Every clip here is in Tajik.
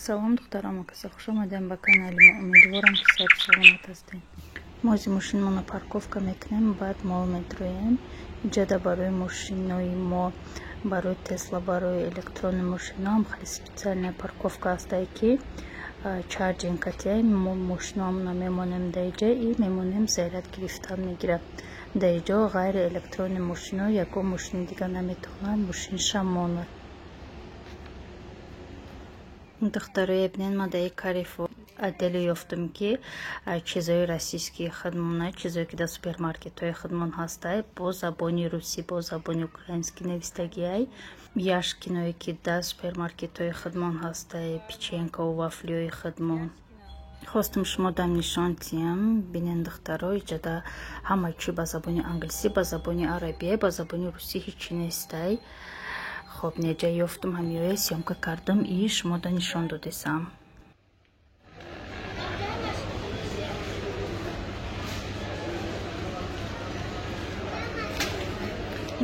Салом, духтарам, каса хуш омадем ба канали мо. Умедворам, ки саҳату саломат ҳастем. Мо ози мошинмонро парковка мекунем, баъд мол медроем. Иҷода барои мошинои мо, барои Тесла, барои электронный мошиноам хеле специальная парковка ҳастае, ки charging катияй. Мо мошиноамона мемонем дар иҷа и мемонем, заряд гирифтан мегирад. Дар иҷо ғайри электронный мошино ягон мошини дигар наметавонад мошинша монад. Духтарои, бинед, ман дар Каррефур отделе ёфтам, ки чизои российскии худмона, чизое ки дар супермаркетҳои худмон ҳастай, бо забони русӣ, бо забони украинскӣ навистагиай. Яшкиное ки дар супермаркетҳои худмон ҳастай, печенькаву вафлиҳои худмон. Хостам шумо дам нишон диҳам. Бинед, духтаро, иҷода ҳама чӣ ба забони англисӣ, ба забони арабия, ба забони русӣ ҳечи нестай. Хоб, неҷа ёфтум, ҳамиёя съёмка кардам и шумода нишон додесам.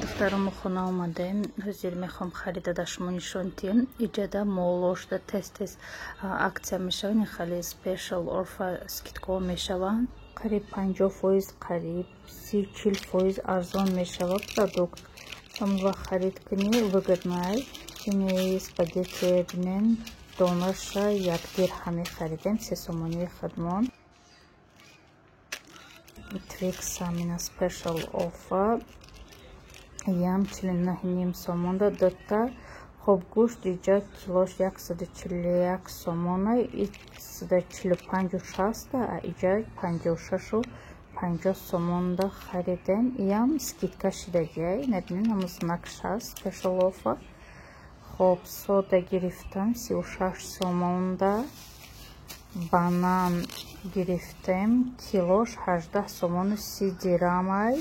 Духтаро, мо хона омадаем. Ҳозир мехоҳам харида да шумо нишон диҳем. Иҷода молошда тез тез акция мешаванд, хеле special offer, скидкаҳо мешаванд. Қариб 50%, қариб 30-40% арзон мешавад продукт. Ҳамон вақт харид кунӣ, выгодно. Ини спагетти бинен, донаша 1 дирҳаме харидем, 3 сомонии худмон. Твиксам ина special offer, ям 49,5 сомонда дута. Хоб, гӯшт иҷа килош 141 сомона, 145,60, а иҷа 56,50 сомонда харидем. Иям скидка шидагиай, набинед, ҳамун знакш ҳаст, special offer. Хоб, сода гирифтам 36 сомонда. Банан гирифтем, килош 18 сомону 30 дирамай,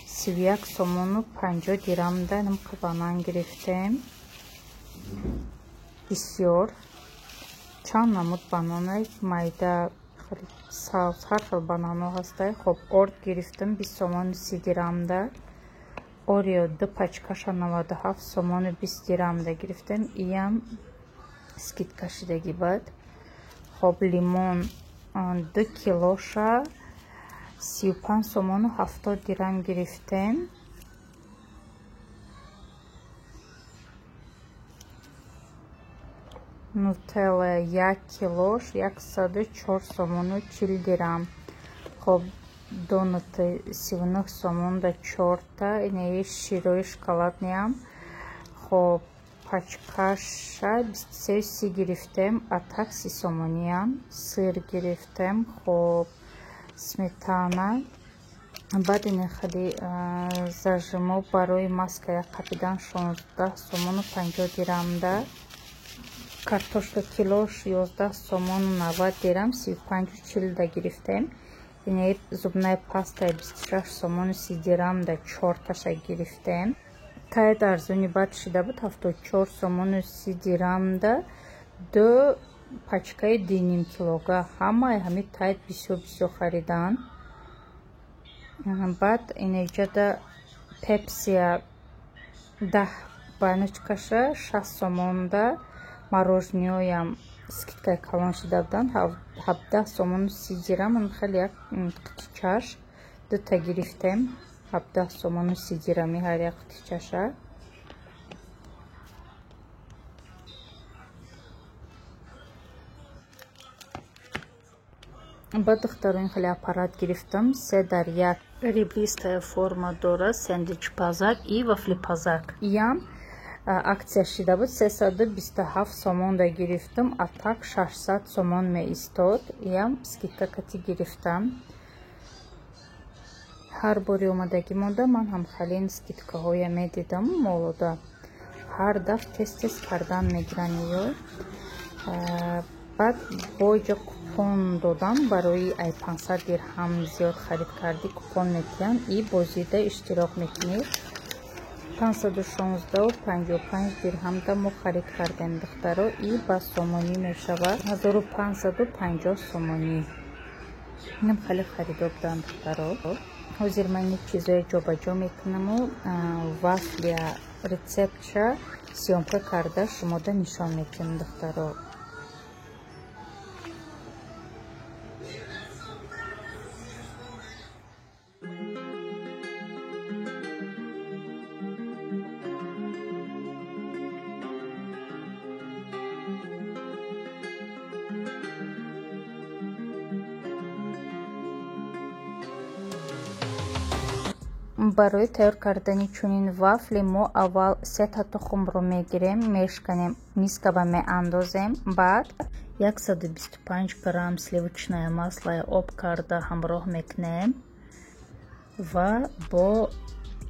31 сомону 50 дирамда намқа банан гирифтем. Бисёр чанд намуд бананай, майда, сабз, ҳар хел бананҳо ҳастай. Хоб, орд гирифтам 20 сомону 30 дирамда. Орео ду пачкаша 97 сомону 20 дирамда гирифтем, иям скидка шидагӣ бад. Хоб, лимон 2 килоша 35 сомону 70 дирам гирифтем. Нутелла 1 килош 104 сомону 40 дирам. Хоб, донаты 39 сомонда чорта. Инаи широи шоколадныям, хоб, пачкаша 23,30 гирифтем, а так 30 сомониям. Сыр гирифтем, хоб, сметана. Баъд ина хеле зажимо барои маска як қапидан 16 сомону 50 дирамда. Картошка килош 11 сомону 90 дирам, 35,40да гирифтем. Инаи зубная паста 26 сомону 30 дирамда чорташа гирифтем. Тайд арзони бад шида буд, 74 сомону 30 дирамда ду пачкаи 2,5 килога. Ҳамаи ҳами Тайд бисёр бисёр харидан. Баъд инаиҷода Пепсия 10 баночкаша 60 сомонда. Мороженоям скидкаи калон шида буданд, 17 сомону 30 дирам. Хеле як қутичаш дута гирифтем, 17 сомону 30 дирами ҳар як қутичаша. Баъд, духтаро, ин хеле аппарат гирифтам, се дар як, ребристая форма дорад, сендвичпазак и вафлипазак. Иям акция шида буд, 327 сомонда гирифтам, а так 600 сомон меистод. Иям скидка кати гирифтам. Ҳар бори омадагӣ монда ман ҳам халин скидкаҳоя медидам. Молода ҳар даф тез тез кардан мегиранд ё. Баъд бо иҷо купон додам, барои ай 500 дирҳам зиёд харид кардӣ, купон метиҳанд и бозида иштирок мекунӣ. 516,55 дирҳамда мо харид кардем, духтаро, и ба сомонӣ мешавад 1550 сомонӣ. Инам хеле харидо буданд, духтаро. Ҳозир ман ин чизое ҷобаҷо мекунаму вафля рецептша съёмка карда шумода нишон медиҳам, духтаро. Барои тайёр кардани чунин вафли мо аввал 3 тухмро мегирем, мешканем, мискаба меандозем, баъд 125 грамм сливочное масло об карда ҳамроҳ мекунем ва бо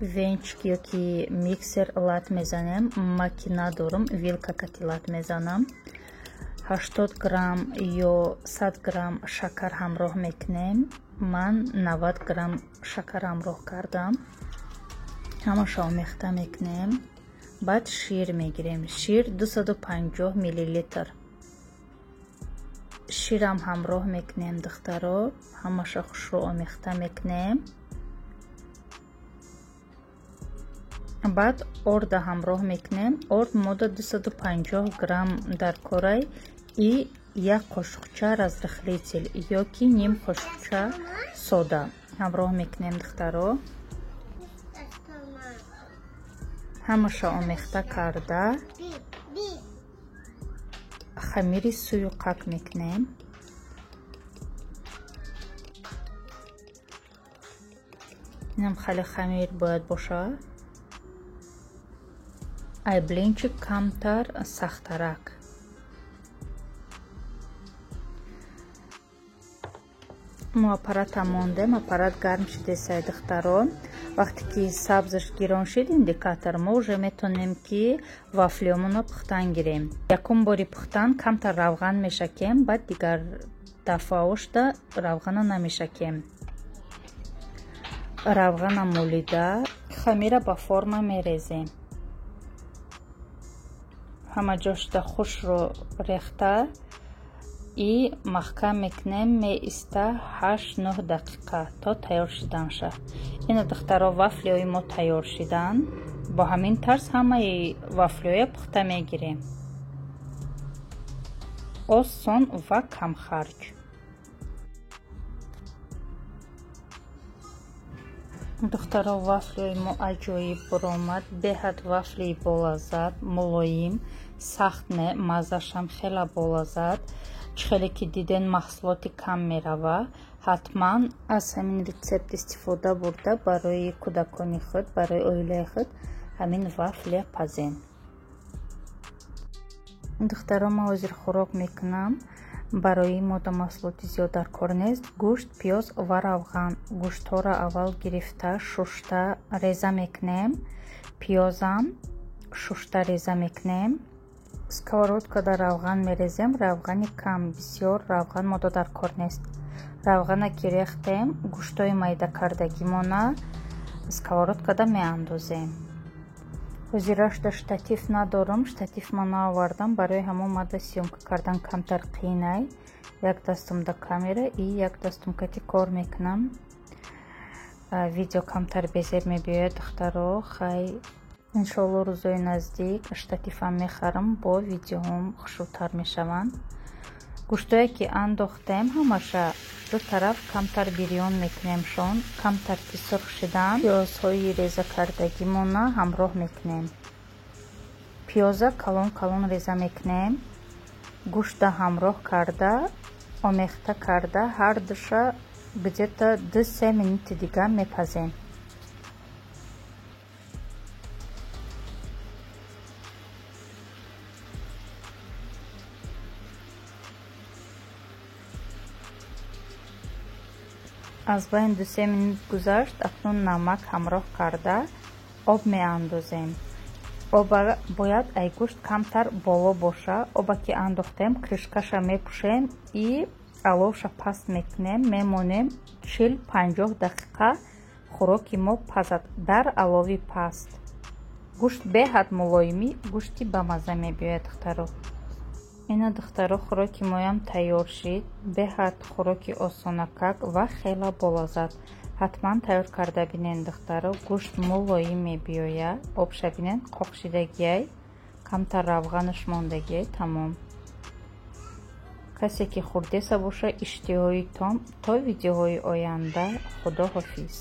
венчик ёки миксер лат мезанем. Макина дорум, вилка кати лат мезанам. 80 грамм ё 100 грамм шакар ҳамроҳ мекунем. Ман 90 грамм шакар ҳамроҳ кардам. Ҳамаша омехта мекунем. Баъд шир мегирем. Шир 250 миллилитр. Ширам ҳамроҳ мекунем, духтаро. Ҳамаша хушрӯ омехта мекунем. Баъд орда ҳамроҳ мекунем. Орд мода 250 грамм дар корай и як қошуқча разрыхлитель ёки ним қошуқча сода ҳамроҳ мекунем, духтаро. Ҳамаша омехта карда хамири суюқак мекунем. Инам хеле хамир бояд бошад. Ай блинчик камтар сахтарак. Мо аппарата мондем, аппарат гарм шидесай, духтаро. Вақте ки сабзаш гирон шид индикатор, мо уже метонем ки вафлиёмонро пухтан гирем. Якум бори пухтан камтар равған мешакем, баъд дигар дафъаошда равғана намешакем. Равғана молида хамира ба форма мерезем. Ҳама ҷошда хушро рехта и маҳкам мекунем, меиста 8-9 дақиқа то тайёр шиданша. Ина духтаро, вафлиҳои мо тайёр шидан. Бо ҳамин тарз ҳамаи вафлиҳоя пухта мегирем. Осон ва камхарҷ. Духтаро, вафлиҳои мо аҷоиб баромад. Беҳад вафлии болаззат, мулоим, сахт не, маззашам хела болаззат. Чӣ хеле ки диден, маҳсулоти кам мерава. Ҳатман аз ҳамин рецепт истифода бурда барои кӯдакони худ, барои оилаи худ ҳамин вафлия пазен. Духтаро, ман ҳозир хӯрок мекунам. Барои мода маҳсулоти зиёд дар кор нест. Гӯшт, пиёз ва равған. Гӯштҳоро аввал гирифта, шушта реза мекунем. Пиёзам шушта реза мекунем. Сковородкада равған мерезем. Равғани кам, бисёр равған мода дар кор нест. Равғана ки рехтем, гӯштҳои майда кардагимона сковородкада меандозем. Ҳозирашда штатив надорам, штатив ман наовардам, барои ҳамон мада съёмка кардан камтар қиинай. Як дастумда камера и як дастум кати кор мекунам. Видео камтар безеб мебиёяд, духтаро. Хай, иншоалло рӯзои наздик штативам мехарам, бо видеоҳом хушрӯтар мешаванд. Гӯштое ки андохтем, ҳамаша ду тараф камтар бирён мекунемшон. Камтар ки сурх шидан, пиёзҳои реза кардагимона ҳамроҳ мекунем. Пиёза калон калон реза мекунем. Гӯшта ҳамроҳ карда, омехта карда, ҳар душа где-то 2-3 минути дига мепазем. Аз байни 2-3 минут гузашт, акнун намак ҳамроҳ карда об меандозем. Оба бояд ай гӯшт камтар боло боша. Оба ки андохтем, крышкаша мепӯшем и аловша паст мекунем. Мемонем 40-50 дақиқа хӯроки мо пазад дар алови паст. Гӯшт беҳад мулоимӣ, гӯшти бамазза мебиёяд, духтаро. Ина духтаро, хӯроки моям тайёр шид. Беҳад хӯроки осонакак ва хела болаззат. Ҳатман тайёр карда бинен, духтаро. Гӯшт мулоим мебиёяд. Обша бинен, қоқшидагиай, камтар равғанаш мондагиай, тамом. Касе ки хӯрдеса боша, иштиҳои том. То видеоҳои оянда, худо ҳофиз.